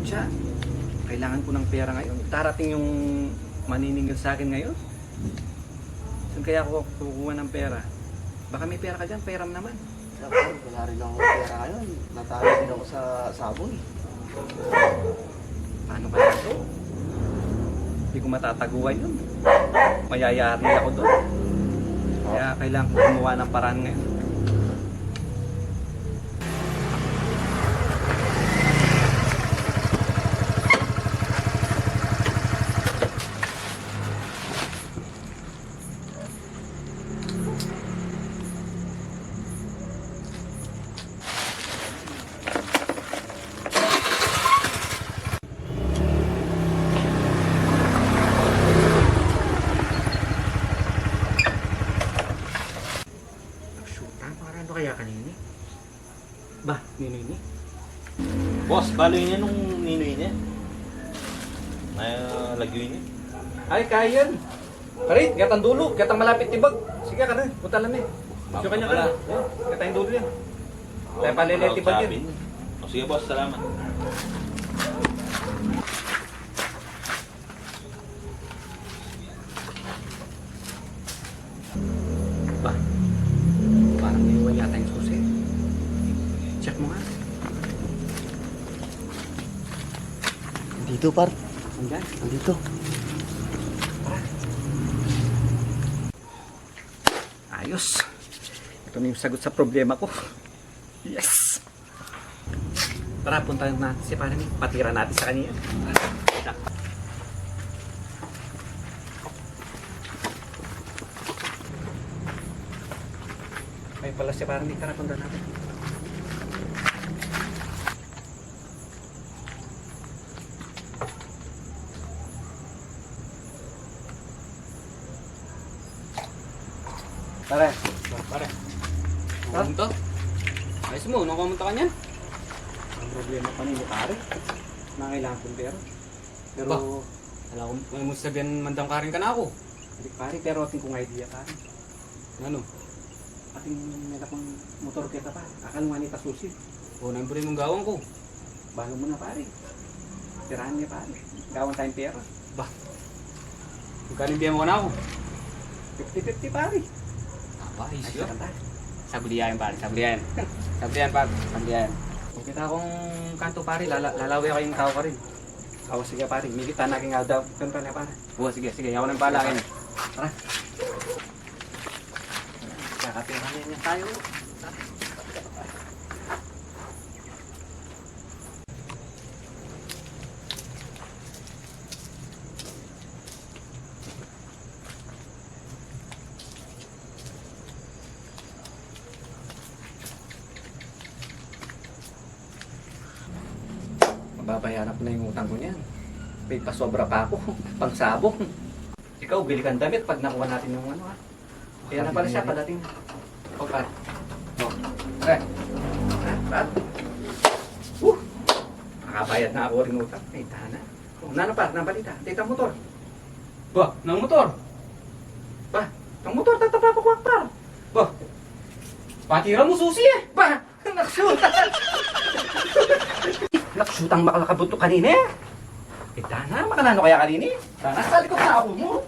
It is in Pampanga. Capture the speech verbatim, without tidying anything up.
Siya, kailangan ko ng pera ngayon. Darating yung maniningil sa akin ngayon. Saan kaya ako kukuha ng pera? Baka may pera ka dyan, pairam naman. Wala, pare. Wala rin akong pera ngayon. Natalo din ako sa sabong, eh. Paano kaya ito? Hindi ko matataguan yun. Mayayari ako doon. Kaya kailangan ko gumawa ng paraan ngayon. Shoot, parang ano kaya kanini? Ba, nini? Boss, baloy niya nung ninoy niya. May, ah, lagyu niya. Ay, kaya yan. Pare, gatang dulo, gatang malapit tibag. Sige, karin, punta lang eh. Gusto ka niya, karin. Oh, gatang dulo yan. Tayo palele tibag yan. O, sige, boss, salamat. Ba, parang naiwan yata yung susi. Check mo nga. Nandito, par. Nandyan? Nandito. Tara. Ayos. Ito na yung sagot sa problema ko. Yes! Tara, puntahan natin si pare. Patira natin sa kanya. May pala si pare. Tara, puntahan natin. Pare. Pare. Ha? Ano to? Ayos mu, nung kamunta ka niyan? Ang problema pa ni pare. Nangailangan kong pera. Pero ba, ala ku, may mu sabihan mandam karin kanaku. Hindi, pare, pero atin kung idea, pare. Ano? Atin may dakong motor keta, pare. Akal mu, ani ta susi. O, nanu buri mung gawan ku? Balu mu na, pare. Tirahan ne, pare. Gawan tayang pera. Ba? Magkanu ing bie mu kanaku? Fifty fifty, pare. Aba, ayos yu. Ay, sandali. Sabulian, pare. Sabulian. Sabulian, pare. Sabulian. Kung kita kung kantu, pare, lala-, lalawi aku ing tau karin. O, sige, pare. Mikit tana king aldaw. Kanta na, pare. O, sige, sige. Aku nang bahala keni. Tara. Kakapirahan na tayo. Mababayaran ku na ing utang ku niyan. May pasobra pa ku. Pangsabong. Ikaw, bili kang damit pag nakuha natin yung ano, ha? Kaya na pala siya padating. O, par. O. Pre. Ha? Par? Uh! Makabayad na aku ring utang. Ay, tana. O, nanu, par? Nanu balita? Tita motor. Ba, nang motor? Ba, nang motor, tatapa pa ku, par. Ba, patira mu susi e. Ba, naksyutan. Naksyutang makalakabut kanini. Ay, tana, makananu kaya kanini? Tana, salikut na aku mu.